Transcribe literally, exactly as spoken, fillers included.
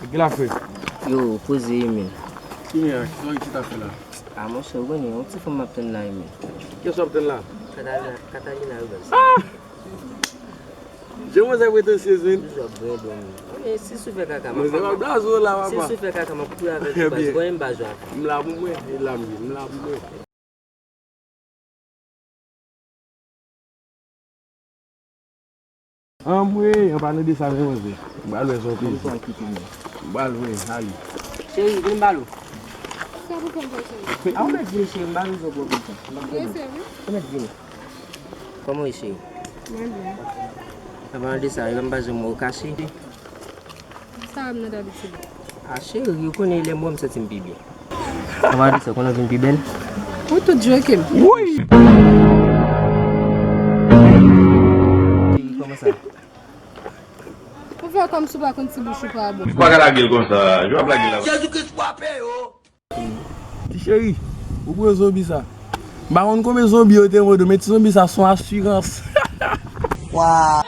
Ki l ap fè? Yo, poze wi, men. Ki men, kisa w chita fè la? A, monchè, ou konnen, yon ti fanm m ap tann la wi, men. Kiyès w ap tann la? Katalina, Katalina yo, baz. Jan manzè pretansyez, men. Toujou ap grenn dòmi. Wi, men si sou fè kaka, m ap, si sou fè kaka, m ap kouri avèk ou, baz. Ebyen, m pa jwe avè w. M la pou mwen, e la m ye, m la pou mwen. Anmwey, an palan de sa, men manzè. M pral wè sa w peze. M pral wè, ale. Cheri, vin m ba l ou. Sa pou fè m fè, cheri? A, ou mèt vini, cheri, m pa bezwen pwoblèm sa. M ap vini. Ou mèt vini. Kòman w ye, cheri? Mwen byen. An palan de sa, yo, m pa janm wè w kache. Sa a m nan dabitid. A, cheri, ou konnen lè m wè w, m santi m pi byen. An palan de sa, konnen w vin pi bèl. Ou tout joke m. Woy! Cheri, kòman sa? Ou fè kòmsi w pa konn ti bouch ou pa bon. Ou pa ka lage l konsa, jan w ap lage l la. Jezi Kris frape yo. Ti cheri, ou pran zonbi sa. M pa konn konbyen zonbi yo te mande w, men ti zonbi sa se yon asirans. Waw.